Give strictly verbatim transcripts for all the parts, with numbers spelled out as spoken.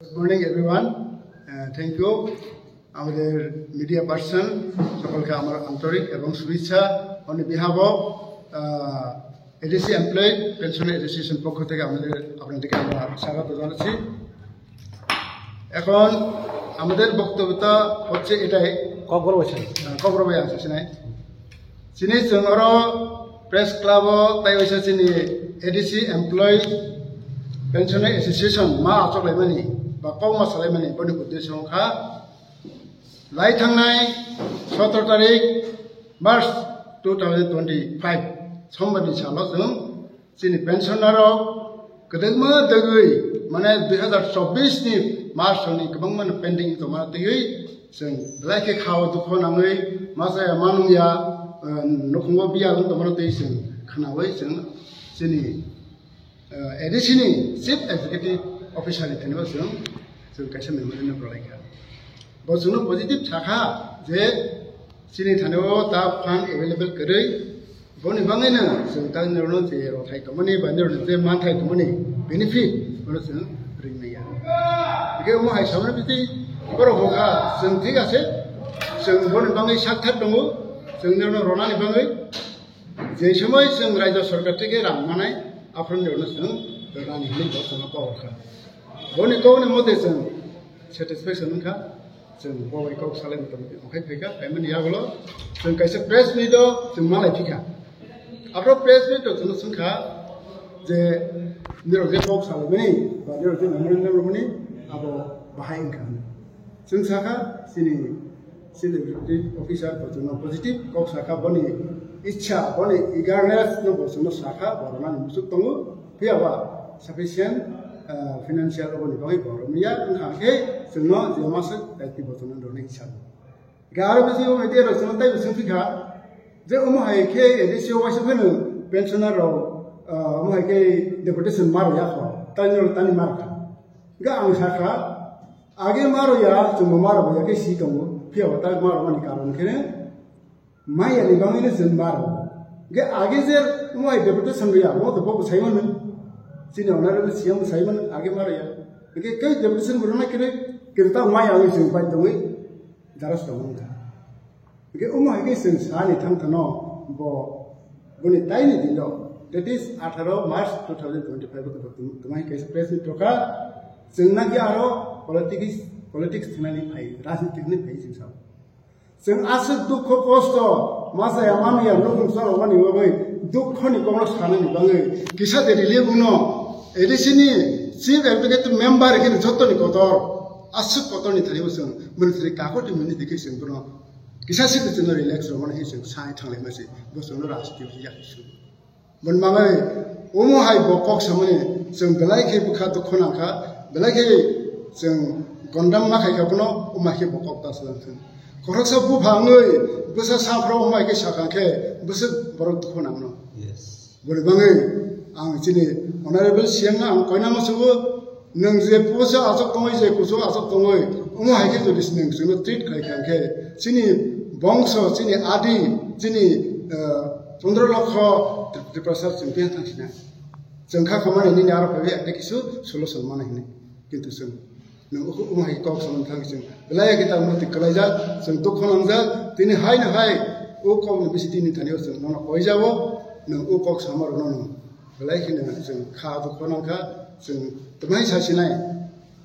Good morning, everyone. Uh, thank you. আমাদের media person সকলকে আমার আন্তরিক এবং শুভেচ্ছা। On behalf of ADC employee pension association পক্ষ থেকে আমাদের আপনাদেরকে আমরা স্বাগত জানাচ্ছি। এখন আমাদের বক্তব্যটা হচ্ছে এটাই। কক্সবাজার বসে। আহ, কক্সবাজার বসে আছে, Sinai. Chini chwng oro press club o tei waisa chini A D C employee pensioner association ma achuk laimani ba kok ma salaimani boni uddesho wngkha lai thangnai sotoro tarik March two thousand twenty-five Sombar ni salo chwng chini pensioner rok kwdwkma dwgwi, mane dui hazar chobbish ni March ni kwbangma no pending tongma twiwi chwng belai khe khao dukho nangwi masa ya manung ya, eh, nukhungo biya wng tongma twi chwng khnawi chwng chini, eh, A D C ni Chief Executive Officer ni thani bo chwng, chwng kaisa memorandum rwlai kha. Bo chwngno positive sakha je chini thani o ta fund available kwrwi, boni bangwi no chwng ta nirokno je rothai tongmani ba nirokno je manthai tongmani benefit bono chwng ring maya. Hwnkhe omo hai samani biti borok hokha chwng thik ase, chwng boni bangwi sakthar tongo, chwng nirokno ronani bangwi je somoi chwng raijyo sorkar theke rang manai aphuru nirokno chwng ronani hinwi bo chwngno kok kha. Boni kokni mote chwng satisfaction wngkha, chwng bo bai kok salai tong, okhai phaikha, phaimani yagulo chwng kaisa press meet o chwng malai phikha. Aphro press meet o chwngno swngkha je nirok je kok salaimani ba nirok je memorandum rwmani abo bahai wngkha hwnwi. Chwng sakha chini Chief Executive Officer bo chwngno positive kok sakha, boni ichha, boni eagerness no bo chwngno sakha, bo rwnani muchuk tongo, phiya ba sufficient, ah, financial oboni bagwi bo rwmya wngkha khe chwngno je masa daitwi bo chwngno rwnai kisa. Hwnkhe aro bisi o media rok chwngno taibo swngphi kha je omo hai khe A D C o waisa phano pensioner rok, ah, omo hai khe deputation ma rwya kho, tani rok tani ma rwkha. Hwnkhe ang sakha, age ma rwya, chwngbo ma rwbo ya khe si tongo, phiya bo ta ma rwmani karon khe maya ni bangwi no chwng ma rwo. Hwnkhe age je omo hai deputation rwya, bo to bo bwsai mano. Chini honorable C M bwsai mano, age ma rwya. Hwnkhe khe deputation bo rwna khe, khe ta maya wngwi chwng bai tongwi daras tongo wngkha. Hwnkhe omo hai khe chwng sani thang thano bo boni taini dino, that is atharo March two thousand twenty-five o tong-, tongmani kaisa press meet rwkha. Chwng naki aro politics, politics thwngnani phai, rajniti hwnwi phai chwng sao. Chwng aswk dukho kosto, masa ya manu ya nukhung chwla mani bagwi dukhoni kokno sanani bagwi kisa de relief wngno A D C ni Chief Executive Member khe jotoni kotor, aswk kotorni thani bo chwng mwnthri kakoti mwnwi dikhe chwng bono kisa sidi chwngno relax rwmani hai chwng sai thanglaima se, bo chwngno rajniti ya su. Boni bagwi omo hai bo kok samani chwng belai khe bwkha dukho nangkha, belai khe chwng gondam ma khaikha bono, omo hai khe bo kok ta salang thung. Khoroksa bupha wngwi bwsa saphro omo hai khe sakha khe bwswk borok dukho nangno. Yes. Boni bagwi ang chini honorable C M no ang koina musugo, nwng je puso aswk tongwi, je kusu aswk tongwi, omo hai khe jodi nwng chwngno treat khlai kha khe chini bongso, chini adi, chini, eh, pondro lokho Tiprasa chwng phiya thang sina. Chwng kha khamani nini aro phaiwi ekta kisu solution mana hini. Kintu chwng nwng omo hai kok samani thang chwng belai khe ta muti kwlaijak, chwng dukho nangjak, tini hai no hai o kok ni bisi tini thani o chwng nono koijago, nwng o kok sama rwno nwng belai kheno chwng kha dukho nangkha, chwng twmai sa sinai.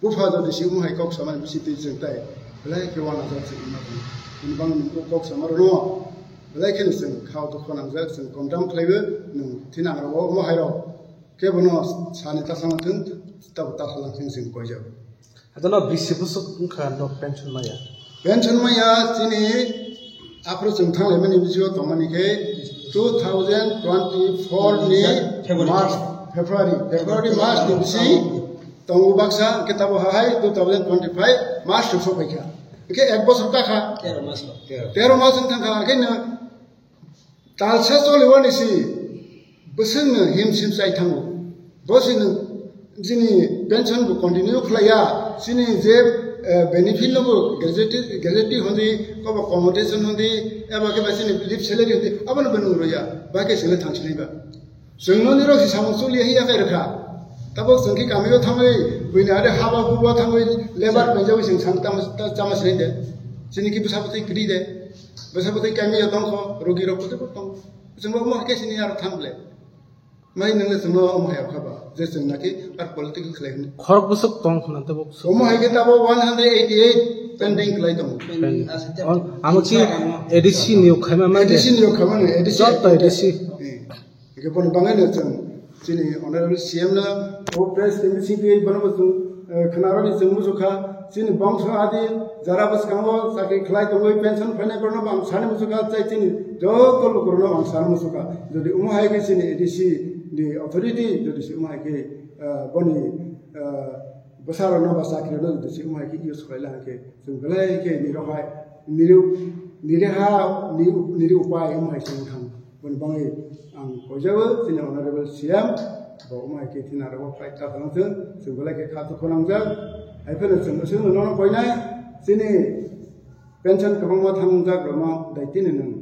Bupha jodi si omo hai kok samani bisi twi chwng tai belai khe uanajak chwng wngma tongo. Bini bagwi nwng o kok sama rwno belai kheno chwng kha dukho nangjak, chwng condemn khlaiwi nwng thinang rwo omo hai rok khe bono sani tasama thung, tabo tasalang thung chwng koijak. Hadono bisi bwswk wngkha no pension maya. Pension maya chini aphuru chwng thanglaimani bisingo tongmani khe two thousand twenty-four ni February. March, February, February, March ni bisi tongo baksa, hwnkhe tabo hai two thousand twenty-five March ni sokphaikha. Hwnkhe ek bosor takha. Tero mas. Tero mas wng thangkha, hwnkhe no Talsa choliwani si bwswkno him sim chai thango. Bo si nwng chini pension bo continue khlaiya, chini je, eh, benefit no bo gratuity, gratuity hondi, kobo commutation hondi, eba khe ba chini leave salary hondi, abono bo nwng rwya, ba khe chwngno thang sinai ba. Chwngno nirok si samung choliya hiya khe rwkha. Tabok chwng khe kamio thangwi, buini are haba huba thangwi, lebar penjawi chwng sang tama, ta-, chama sinai de. Chini khe bwsa bwtwi kwrwi de. Bwsa bwtwi kamio tongkho, rogi rok bwtwi bo tongo. Chwng bo omo hai khe sini aro thang ble. Mai nang le chwng no omo hai kha ba, je chwng naki ar political khlai hwnwi. Khorok bwswk tong khna tabok. Omo hai khe tabok one hundred eighty-eight pending khlai tongo. Pending. Amo chi A D C niyok khaima ma de. A D C niyok khaima no, A D C. Joto A D C. Eh. Hingke boni bangwi no chwng chini Honorable C M no o press ni bising twi bono bo chwng, eh, khwnarokni chwng muchukha, chini bongso adi jara bwskango chakri khlai tongwi pension phainai borokno bo ang sani muchukha, tei chini joto lukurokno ang sani muchukha. Jodi omo hai khe chini A D C ni authority jodi se omo hai khe, eh, boni, eh, bwsarokno ba chakrino jodi se omo hai khe use khlai lai hwnkhe chwng belai khe nirok hai, niru-, nireha, ni-, niri upai omo hai se wng thang. Boni bangwi ang koijago chini Honorable C M, bo omo hai khe thina rogo flight ta tong thung, chwng belai khe kha dukhu nangjak. Hai phano chwng aswk no nono koinai, chini pension kwbangma thangjak rokno daitino nwng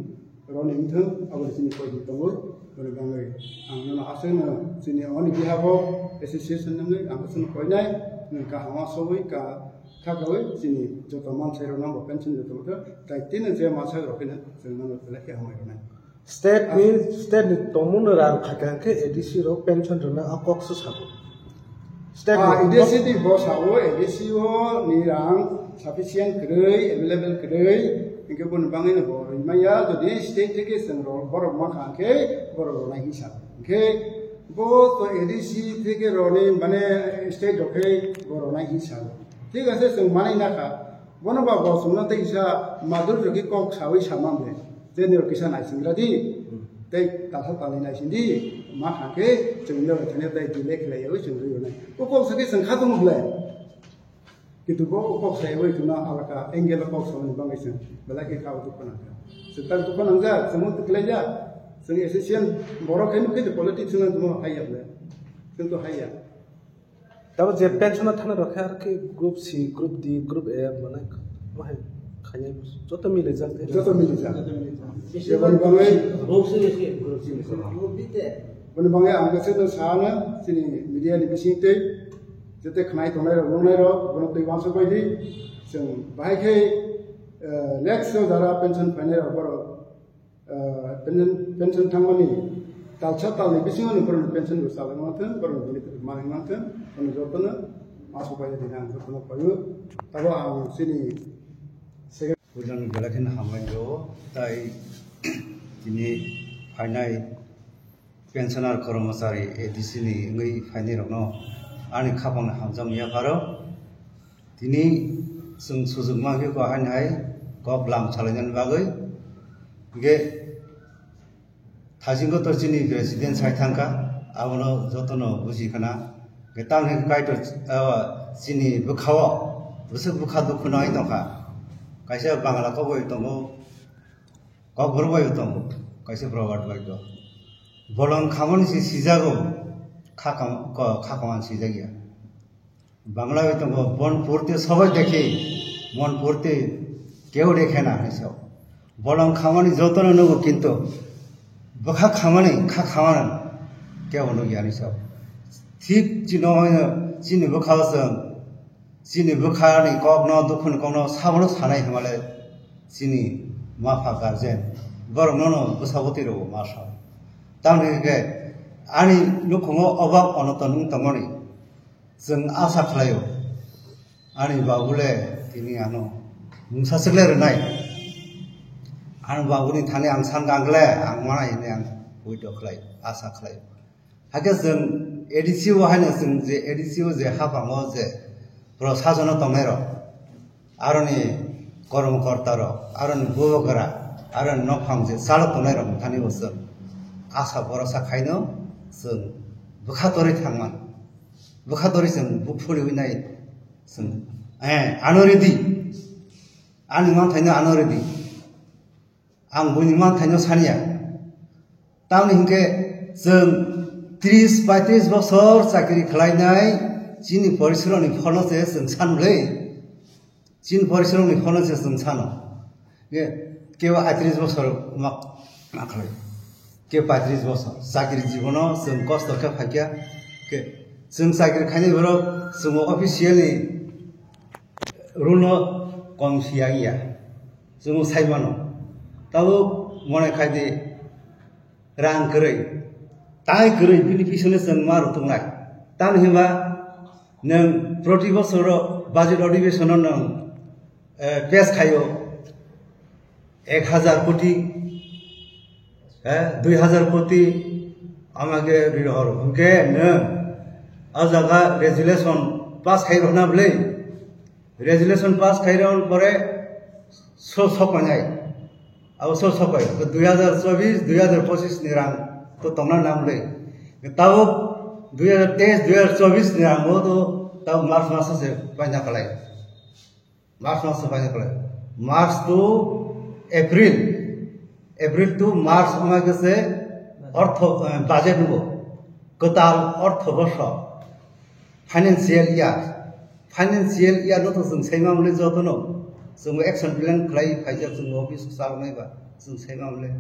roni wngthung, abo chini koi tongo. Boni bangwi ang nono aswk no chini oni behalf o association nungwi ang aswk no koinai, nwng kaham asogwi ka, kha kawi chini joto mansai rokno bo pension joto bo daitino je masa rok phino chwng nono belai khe hambai rwnai. State ni, state ni tongmung no rang kha khe A D C rok pension rwna a kok se sabo. State ni A D C ni bo sabo, A D C o ni rang sufficient kwrwi, available kwrwi, hingke boni bangwi no bo rwimaya, jodi state theke chwng rok borok ma kha khe borok rwnai hinsa. Hingke bo to A D C theke roni mane state rok khe bo rwnai hinsa. Thik ase chwng manai na kha. Bono ba bo chwngno tei kisa madur jogi kok sawi samang le. Je niro kisa naising ra di. Tei talha talni naising di. Ma kha khe chwng niro thani tei delay khlai yawi chwng rwi nai. O kok sakhe chwng kha tong le. Kintu bo o kok sai wi chwngno alaka angle o kok samani bangwi chwng belai khe kha o dukho nang kha. Chwng tak dukho nang ja, chwng mung tiklai ja. Chwng association borok khe nukhe politics no hai ya le. Chwng to hai ya. Tamo je pension o thana rok khe ar khe group C, group D, group A manai, wahai khainai joto mili jak. Joto mili jak. Joto mili jak. Jeboni bangwi, boni bangwi ang kaisa no sana chini media ni bising tei jete khnai tongnai rok nongnai rok bono twi uansuk bai di. Chwng bahai khe, eh, next o jara pension phainai rok borok Ah, pension, pension thangmani talsa talni bisingo ni borokni pension bo chalai manathwng, borokni benefit manwi manathwng, bono jotono masu pai rina ang jotono paio. Tabo ang chini secretary puilani belai kheno hambai rwo, tai tini phainai pensioner, kormosari, A D C ni wngwi phainai rokno ani khapangni hamjakmung yapharo. Tini chwng sujuk mankhe kok haino hai kok lam salainani bagwi. Hingkhe thajingo to chini president sai thangkha, abono jotono buji khna. Hingkhe tamoni hingkhe Kaitor, ah, chini bwkhao, bwswk bwkha dukhu nai tongkha. Kaisa Bangla kok bai tongo, Kokborok bai bo tongo, kaisa proverb bai bo. Bolong khamani se sijago, kha kam-, ko-, kha kamani sijak ya. Bangla bai tongo, "Bon purte sobai dekhe, mon purte keu dekhe na," hinwi sao. Bolong khamani jotono nugo, kintu bwkha khamani, kha khamani kebo nukya hinwi sao. Thik chino, chini bwkhao chwng Chini bwkhani kokno, dukhuni kokno sabono sanai hwnmale chini mapha guardian borokno no bwsabo twi rwo ma sao. Tamoni hwnkhe ani nukhungo obak onoton wng tongmani chwng asa khlaio. Ani babule tini ano mungsa swkle rwnai. Ani babuni thani ang sankha ang le ang manai hwnwi ang poito khlai, asa khlai. Hakhe chwng A D C o haino chwng je A D C o je haphango je prosasono tongnairok, aroni kormokortarok, aroni bubagra, aroni nokphang je chalo tongnairok thani bo chwng asa borosa khaino chwng bwkha torwi thangmano. Bwkha torwi chwng buk phuriwi nai chwng, eh, ano ready. Ani manthaino ano ready. Ang buini manthaino saniya. Tamoni hinkhe chwng tris paitris bosor chakri khlainai chini porisrokni pholno se chwng sanle. Chini porisrokni pholno se chwng sano. Ye, kebo aitris bosor ma, ma khlai. Kebo paitris bosor. Chakri jibono chwng kosto khe phaikya. Khe Chwng chakri khainai borok chwng officially rule no kom siya ya. Chwng sai mano. Tabuk mone khai di rang kwrwi. Tai kwrwi bini pisone chwng ma rw tongnai. Tamni hwnba nwng proti bosoro budget adhibeshon no nwng eh, pass khaio ek hazar koti, eh, dui hazar koti amage riro horo. Hwnkhe nwng o jaga resolution pass khai rwna bwle. Resolution pass khai rwna pore so sokoinai. Abo so sokoinai. Dui hazar chobis, dui hazar pochis ni rang to tongna nang bwle. Tabuk dui hazar teis, dui hazar chobis ni rang bo to tabuk March maso se paina khalai. March maso paina khalai. March to April, April to March wngkha khe se ortho, eh, budget nugo. Kwtal ortho bosor, financial year. Financial year no to chwng saima mwnwi jotono. Chwng action plan khlai phaijak chwng office o chalnai ba. Chwng saima mwnwi.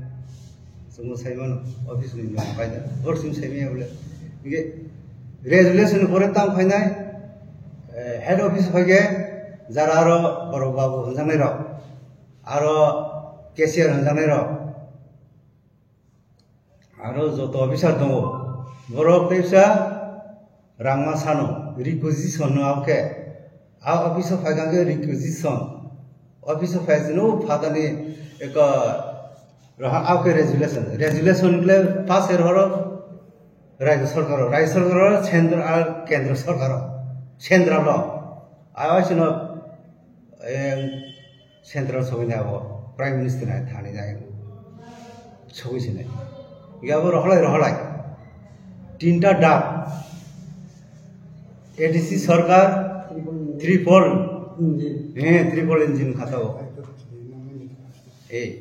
Chwngno saimano, office ni nong paida. Bor chwng saimaya bole. Hingke resolution ni pore tang phainai, eh, head office phaikhe jara aro borok babu hwnjaknai rok. Aro cashier hwnjaknai rok. Aro joto officer tongo. Borok teisa rangma sano, requisition no abkhe. A office o phaikha khe requisition. Office o phai chwngno phatani eko Roha, okay, resolution. Resolution kle pass er horo Rajya Sarkar, Rajya Sarkar, Central, Kendra Sarkar, Central lo. Awa sino, em, Central sogwi na abo, Prime Minister na thani na abo. Sogwi sini. Yabo roholai, roholai. Tinta dak. A D C Sarkar, triple. Eh, triple engine khatao. Eh.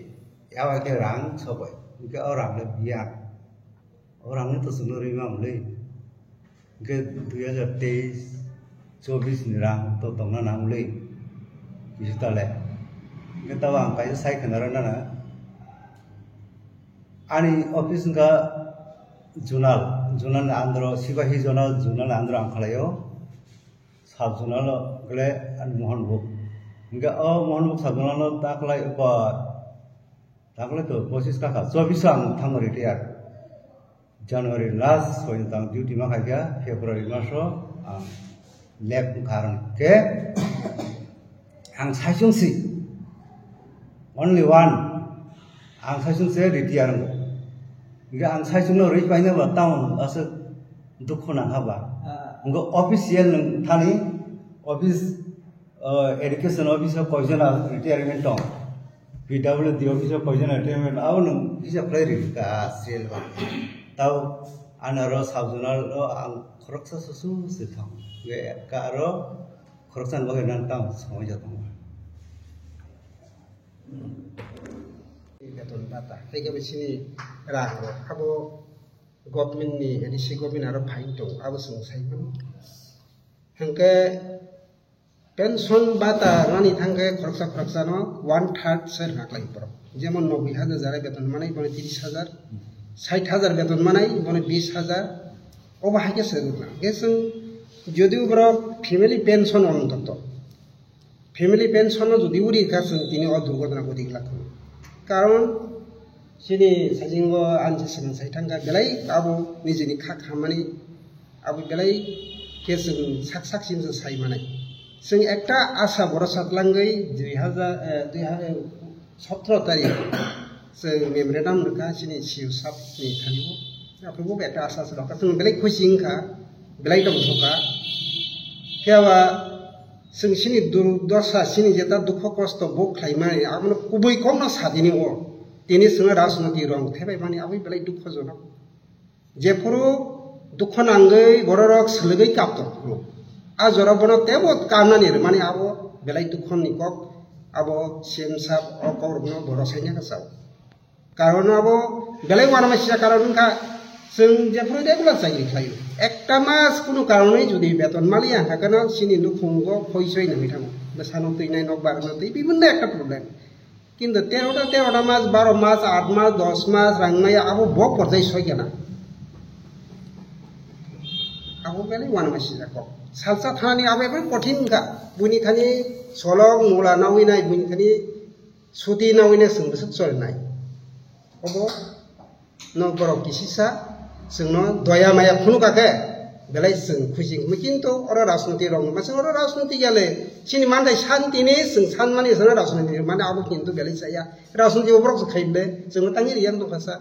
Yawa khe rang sobai. Hingke o rang le biya. O rang le to chwngno rwi ma mwnwi. Hingke dui hazar teis, chobis ni rang to tongna nang mwnwi. Kisi ta le. Hingke tabo ang kaisa sai khna rw nana. Ani office wngkha zonal, zonal ni under o, sipahi zonal, zonal ni under o ang khlai o. Sub zonal o kle ani Mohanbuk. Hingke o Mohanbuk sub zonal o ta khlai o kor. Takle to pochis kaka, chobis o ang thango retire. January last pojjonto ang duty ma khaikha, February maso ang left wngkha aroni. Khe ang saichung si, only one, ang saichung se retire wngo. Hingke ang saichung no rwi paina ba town aswk dukhu nangkha ba. Ah. Hingke official nwng thani office, ah, education office o koijon retirement tong. P W D office o koijon retirement, abo nwng hisab khlai rw kha, ah, sel ba. Tao ano aro sub zonal o ang khoroksa susu se thang. Ge ka aro khoroksa ni bagwi nang tang songwi ja tongo. Beton bata, hai khe bisini rang rok abo government ni, A D C government aro phain tong, abo chwng sai mano. Hingke pension bata rani thangkhe khoroksa khoroksa no one third se rwna khlai borok. Jemon noboi hajar jara beton manai bono tiris hajar, sait hajar beton manai bono bis hajar, obo hai khe se rwna. Hingke chwng jodi borok family pension on tongto, family pension no jodi uri kha chwng tini o durgodona godi glak. Karon chini sajingo ansi swrwng sai thangkha belai abo nijini kha khammani abo belai khe chwng sak sak simi chwng sai manai. Chwng ekta asa borosa twlangwi dui hajar, eh, dui hajar sotro tarik chwng memorandum rwkha chini C E O sab ni thani o. Aphuru bo ekta asa se rwkha chwng belai khusi wngkha, belai tongthokha. Phiya ba chwng chini durdosa, chini jeta dukho kosto bo khlaimani, abono kubui kokno sa tini o. Tini chwngno rajnoti rong thebaimani aboni belai dukhojonok. Jephuru dukho nangwi bororok swlwgwi kap tong phuru, a jora bono teibo kamnani rwmani abo belai dukhoni kok, abo C M sab o kokrokno bo rwsaina kwchao. Karon abo belai uanama sisa karon wngkha, chwng jephuru regular chakri khlaio. Ekta mas kunu karonwi jodi beton maliya hwnka kheno chini nukhungo khoisoi nangwi thango. Bwsano twi nai, nokbar no twi, bibinno ekta problem. Kintu terota, terota mas, baro mas, aat mas, dos mas rang maya abo bo porjai soi gana. Abo belai uanama sijak kok. Salsa thanani abo ebo kothin wngkha. Buini thani solok mula nawi nai, buini thani suti nawi nai, chwng bwswk choli nai. Obo no borok kisisa chwngno doya maya phunukha khe belai chwng khusi wngwi. Kintu oro rajniti rok no masa oro rajniti yale chini manthai shanti ni chwng sanmani sana rajniti mane abo kintu belai chaya. Rajniti borok se khai bele chwngno tangwi riya wngkha sa.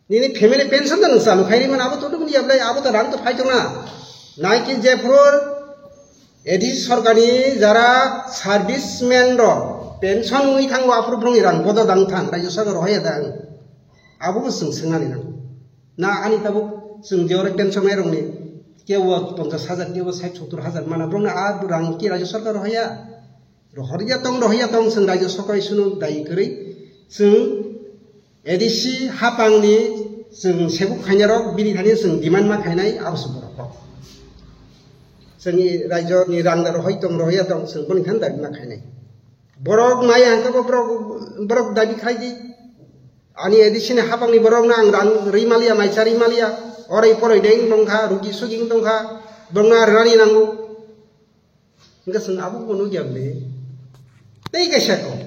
Nini family pension da nwng chalo khairi man abo to dum ya belai abo to rang to phai tongna. Nai ki jephuru A D C sorkarni jara serviceman rok pension wngwi thango, aphuru borokni rang bodo dang thang, rajyo sarkar rohorya dang? Abo bo chwng swngnani nango. Na ani tabuk chwng je oro pension nairokni kebo ponchash hajar, kebo sait sottor hajar mana, borokno a rang ki rajyo sarkar rohorya? Rohorya tong, rohorya tong, chwng rajyo sarkar sunu dai kwrwi, chwng A D C hapangni chwng sebuk khainarok bini thani chwng demand ma khainai abo se borok kok. Chwngni rajyoni rang da rohoi tong rohoi tong chwng boni thani dabi ma khainai. Borok mai hangkhe bo borok, borok dabi khai di. Ani A D C ni hapangni borokno ang rang ri maliya, mai cha ri maliya. Orai porai deng tongkha, rugi sugi tongkha, borokno rani nango. Hingke chwng abo bo nukya bini. Tei kaisa kok.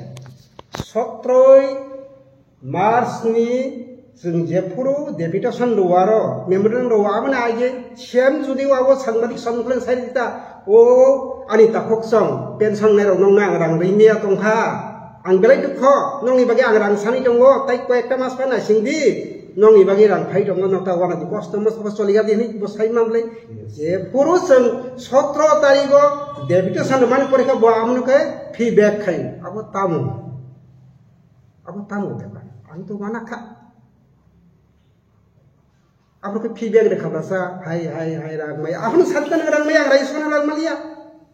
Sotroi March ni chwng jephuru deputation rwaro, memorandum rwo, aboni age C M jodi o abo sangbadik somkhleng sai rita, o ani takhuk song pension nairok nokno ang rang rimya tongkha. Ang belai dukho, nokni bagwi ang rang sani tongo, tai koyekta mas phano naising di, nokni bagwi rang phai tongo, nokta wana di kosto mosto bo choliya di hinwi bo sai manlai. Jephuru chwng sotro tarigo deputation rwmani porikha bo amono khe feedback khai, abo tamo? Abo tamo bepar? Ang to mana kha. Abo khe feedback rwkha bwsa, hai, hai, hai, rang maya. Abono sakta nang rang maya, ang raisana rang maliya.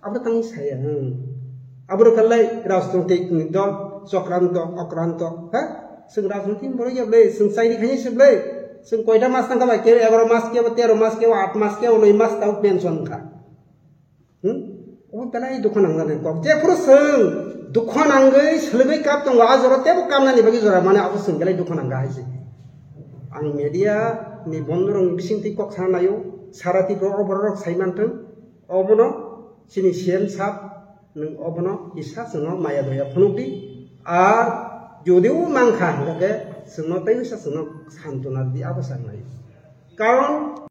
Abo tang saya, hmm. Abo rwkha lai rajnoitik ni dol, chokranto, okranto, ha? Chwng rajnoitik borok ya bwle, chwng chairi khaini se bwle. Chwng koita mas tangkha bai, kebo egaro mas, kebo tero mas, kebo at mas, kebo noi mas, tabo pension kha. Hmm? Obo belai dukho nangnani kok. Jephuru chwng dukho nangwi, swlwgwi kap tongo, a jora teibo kamnani bagwi jora mane abo chwng belai dukho nangkha hai se. Ang media ni bondorokni bisingtwi kok sana naio, sara Tripura o bororok sai manthwng, obono chini C M sab, nwng obono kisa chwngno maya doya phunukdi, ar jodi o mankha hwnkhe chwngno tei wngsa chwngno santona rwdi, abo sa naio. Karon